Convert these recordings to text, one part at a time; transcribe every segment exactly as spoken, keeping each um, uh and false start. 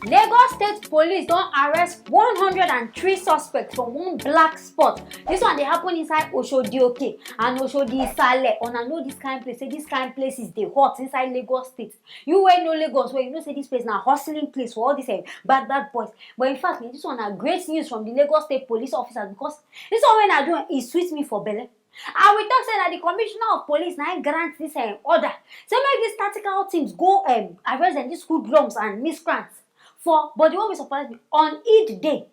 Lagos State Police don arrest one hundred and three suspects for one black spot. This one dey happen inside Oshodi Oke and Oshodi Isale. Una know this kind place, say this kind places dey hot inside Lagos State. You wey know Lagos well, you know say this place na hustling place for all these eh, bad bad boys. But in fact, this one na great news from the Lagos State Police officers, because this one wey una do, e sweet me for belle. And we talk say na the commissioner of police na him grant this um, order, say make these tactical teams go um, arrest them, these hoodlums and miscreants. For, but the one wey surprise me, on Eid day,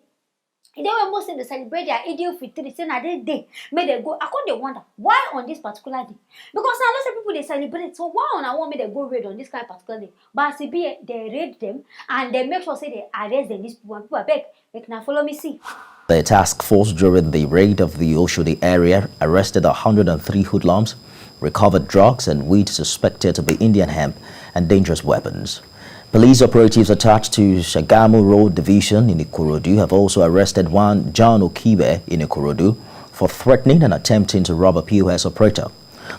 e dey wey Muslims dey celebrate their Eid al-Fitr, say na that day make dem go. I come dey wonder why on this particular day, because I know say people dey celebrate, so why una wan make dem go raid on this kind particular day? But as e be, eh, dem raid them and dem make sure say dem arrest them, these people. And people, abeg, make una follow me see. The task force during the raid of the Oshodi area arrested one hundred and three hoodlums, recovered drugs and weed suspected to be Indian hemp and dangerous weapons. Police operatives attached to Shagamu Road Division in Ikorodu have also arrested one John Okibe in Ikorodu for threatening and attempting to rob a P O S operator.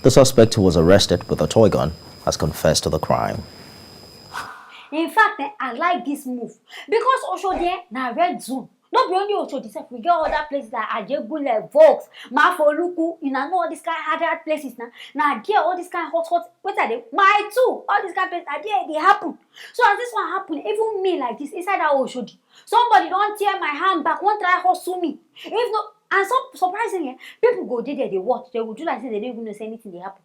The suspect, who was arrested with a toy gun, has confessed to the crime. In fact, eh, I like this move because Oshodi eh, na red zone. No be only Oshodi sef, we get other places like Ajegunle, Volks, Mafoluku, una know all these kind hard hard places na. Na there all these kind hot hot, wetin I dey, my two, all these kind places, na there e dey happen. So as this one happen, even me like this, inside that Oshodi, somebody don tear my handbag, wan try hustle me. If no, and so surprisingly, eh, people go dey there dey watch, dem go do like say dem no even know say anything dey happen.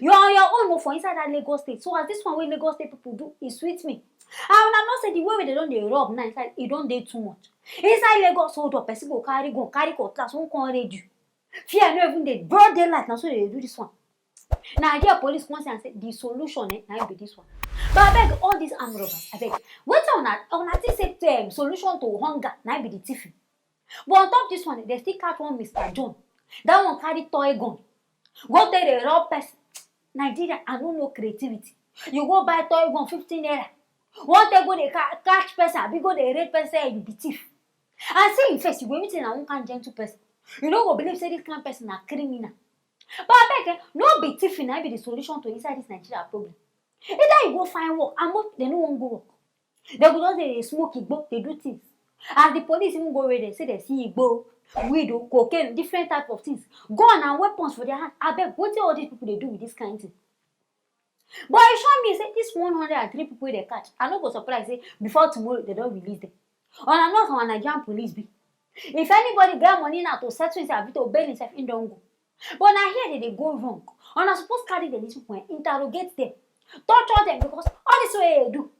You are on your own o for inside that Lagos State. So as this one wey Lagos State people do, e sweet me. And una know say the way wey dem don dey rob now inside, e don dey too much. Inside Lagos hold up, person go carry gun, carry cutlass, wan come raid you. Fear no even dey. Broad daylight, na so dem dey do this one. Na there police come see am say the solution eh, na im be this one. But abeg, all these armed robbers, abeg, wetin una, una think say um, solution to hunger na im be the thiefing? But on top this one, dem still catch one Mister John. That one carry toy gun. Go take dey rob person. Nigeria, I no know creativity. You go buy toy gun fifteen naira. Wan take go dey ca- catch person, abi go dey raid person say you be thief. And see him face, you go even think na one kind gentle person. You no go believe say this kind person na criminal. But abeg, eh, no be thiefing na be the solution to inside this Nigeria problem. Either you go find work, and most dem no wan go work. Dem go just dey smoke igbo, dey do things. As the police even go raid dem, say dem see igbo, weed o, cocaine, different type of things, gun and weapons for their hand. Abeg, wetin all these people dey do with this kind thing? But e sure me say this one hundred and three people wey dem catch, I no go surprise say before tomorrow dem don release dem. Una know how our Nigerian police be. If anybody get money now to settle himself, abi to bail himself, he don go. But na here dem dey go wrong. Una suppose carry dem, these people, eh, interrogate dem, torture dem, because all this wey dem dey do,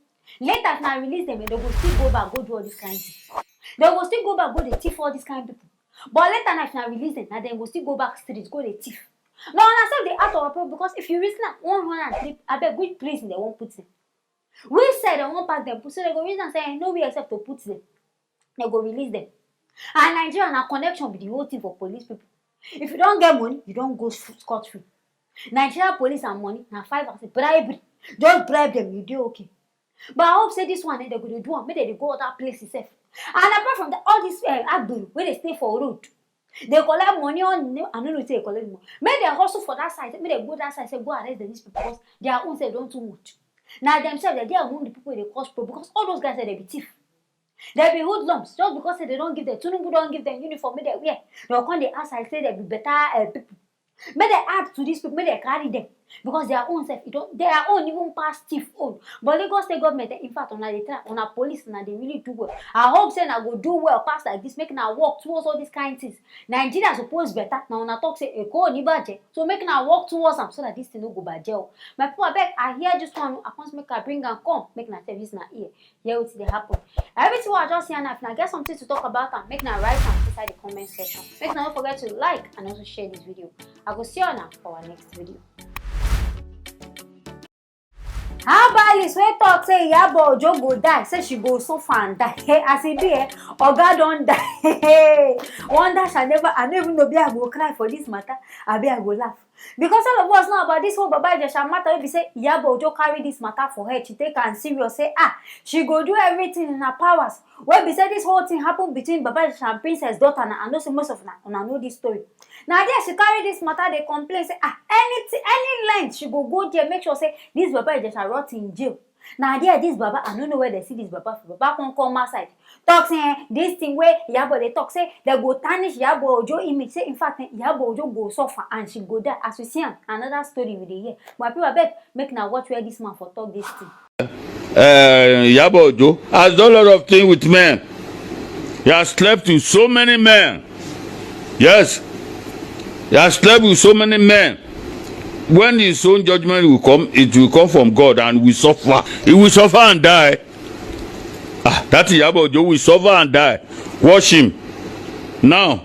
later if na release dem, eh, dem go still go back go do all this kind thing. Dem go still go back go dey thief all this kind people. But later na if na release dem, na dem go still go back street go dey thief. Na una sef dey act our people, because if you reason am, one hundred and three, abeg, which prison dem wan put dem? Which cell dem wan pack dem put? So dem go reason am say, eh, no way except to put dem. Dem go release dem. And Nigeria na connection be the whole thing for police people. If you don get money, you don go scot free. Nigeria police and money na five as bribery. Just bribe dem, you dey okay. But I hope say this one, eh, dem go dey do am, make dem dey go other places sef. And apart from that, all these eh, agbero wey dey stay for road, dey collect money on, I no know say dey collect money. Make dem hustle for that side, make dem go that side, say go arrest dem, these people, because their own sef don too much. Na themselves, dem dey among the people wey dey cause problem, because all those guys sef, dem be thief. Dem be hoodlums. Just because say dem don give dem, Tinubu don give dem uniform make dem wear, dem come dey act like say dem be better eh, people. Make dem add to these people, make dem carry dem, because their own sef, e don, their own even pass thief own. But Lagos State government, eh, in fact, una dey try, una police, una dey really do well. I hope say una go do well pass like this, make una work towards all these kind things. Nigeria suppose better. Na una talk say Eko ò ní bàjẹ́, so make una work towards am so that this thing no go bàjẹ́ o. My people, abeg, I hear this one, I come make I bring am come, make una sef use una ear hear wetin dey happen. Everything wey I just hear now, if una get something to talk about am, make una write am inside the comment section. Make una no forget to like and also share this video. I go see una for our next video. Herbalist wey talk say Iyabo Ojo go die, say she go suffer and die. Hey, as e be, eh, oga don die. Hey, wonder shall never, I no even know be I go cry for this matter, abi I go laugh. Because all of us know about this whole Baba Ijesha matter wey be say Iyabo Ojo carry this matter for head, she take am serious, say ah, she go do everything in her powers. Wey be say this whole thing happen between Baba Ijesha and Princess daughter na, I know say most of una, una know this story. Na there she carry this matter dey complain say ah, anything, any length she go go there, make sure say this Baba Ijesha rot in jail. Na there this baba, I no know where they see this baba for. Baba come come outside. Talk say, eh, this thing wey Iyabo dey talk, say they go tarnish Iyabo Ojo image. Say, in fact, eh, Iyabo Ojo go suffer and she go die. As we see am, another story we dey hear. My people, abeg, make na watch where this man for talk this thing. Uh, Iyabo Ojo has done a lot of things with men. He has slept with so many men. Yes. He has slept with so many men. When his own judgment will come, it will come from God and we suffer. He will suffer and die. Ah, that Iyabo Ojo will suffer and die. Watch him. Now,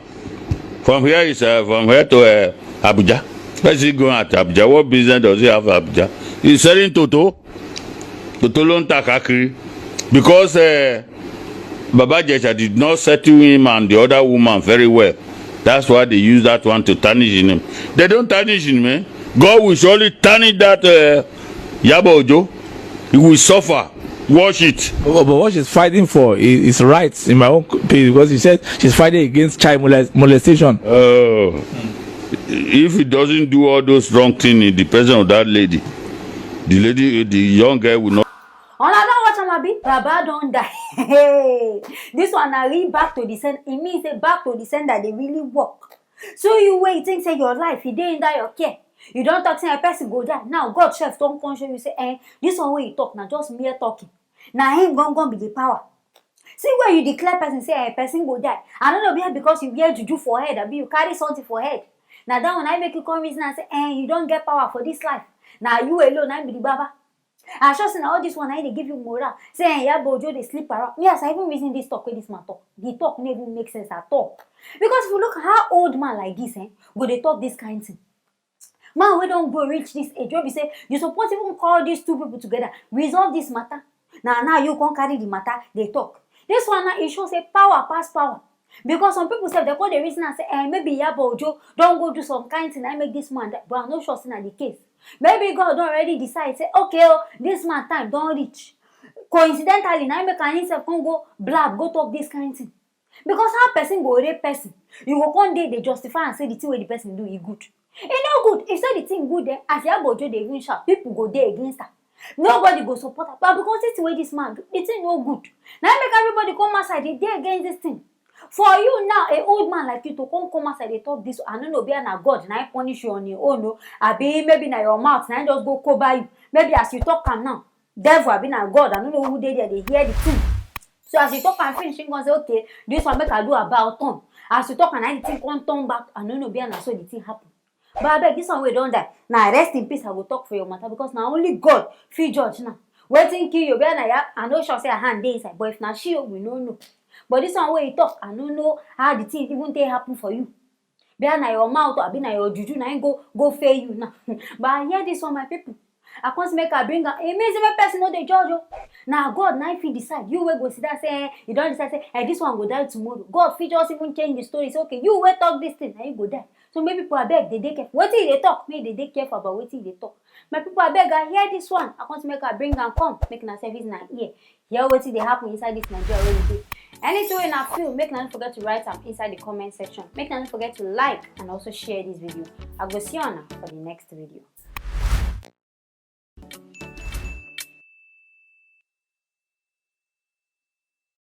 from here is uh, from here to uh, Abuja. Where is he going at Abuja? What business does he have at Abuja? He's selling Toto. Toto ló ń tà káàkiri. Because uh, Baba Ijesha did not settle him and the other woman very well. That's why they use that one to tarnish him. They don't tarnish him, eh? God will surely tarnish that uh, Iyabo Ojo. He will suffer. Watch it. But, but what she's fighting for is, is rights in my own case, because she said she's fighting against child molest- molestation. Oh. If he doesn't do all those wrong things in the presence of that lady, the lady, the young girl will not. Una don watch am, abi? Baba don die. This one na really back to the sender. E mean say back to the sender dey really work. So you wey you think say your life e dey under your care. You don talk say a person go die. Now God sef don come show you say, eh, this one wey you talk na just mere talking. Na him gangan be the power. See where you declare person say, eh, person go die. I no know, be because you wear juju for head, abi you carry something for head. Na that one I make you come reason and say, eh, you don get power for this life. Na you alone na be the baba. I sure say na all this one na dey give you morale. Say, eh, Iyabo Ojo dey sleep around. Me, as I even reason this talk wey this man talk, the talk no even make sense at all. Because if you look how old man like this, eh, go dey talk this kind thing. Man wey don grow reach this age, wey be say you suppose even call these two people together, resolve this matter. Na now you come carry the matter dey talk. This one now e show say power pass power. Because some people sef dey come dey reason am say, eh, maybe Iyabo Ojo don go do some kind thing na make this man die, but I no sure say na the case. Maybe God don already decide say, okay o, this man time don reach. Coincidentally na make am himself come go blab go talk this kind thing. Because how person go rape person, you go come dey dey justify am say the thing wey the person do e good. E no good. If say the thing good, eh, as Iyabo Ojo dey even shout, people go dey against am. Nobody go support am. But because this thing wey this man do, the thing no good. Na im make everybody come outside dey dey against this thing. For you now, a old man like you to come come outside dey talk this, I no know, be na God na im punish you on your own o. Abi maybe na your mouth na im just go cover you. Maybe as you talk am now, devil abi na God, I no know who dey there dey hear the thing. So as you talk am finish, him come say, okay, this one make I do about turn. As you talk am, na the thing come turn back. I no know, be na so the thing happen. But abeg, this one wey don die, na rest in peace I go talk for your matter, because na only God fit judge now. Wetin kill you, be na ya, I no sure say her hand dey inside, but if na she o, we no know. But this one wey you talk, I no know how the thing even take happen for you. Be na your mouth abi na your juju na im go go fail you now. But I hear this one, my people. I come say make I bring am. E mean say make person no dey judge o. Na God na im fit decide. You wey go sit down say, eh, you don decide say, eh, this one go die tomorrow. God fit just even change the story. Say, okay, you wey talk this thing, na you go die. So make people abeg dey dey careful. Wetin you dey talk, make you dey dey careful about wetin you dey talk. My people, abeg, I hear this one. I come say make I bring am come. Make una service na ear. Hear wetin dey happen inside this Nigeria wey we dey. Anything wey una feel, make una no forget to write am inside the comment section. Make una no forget to like and also share this video. I go see una for the next video.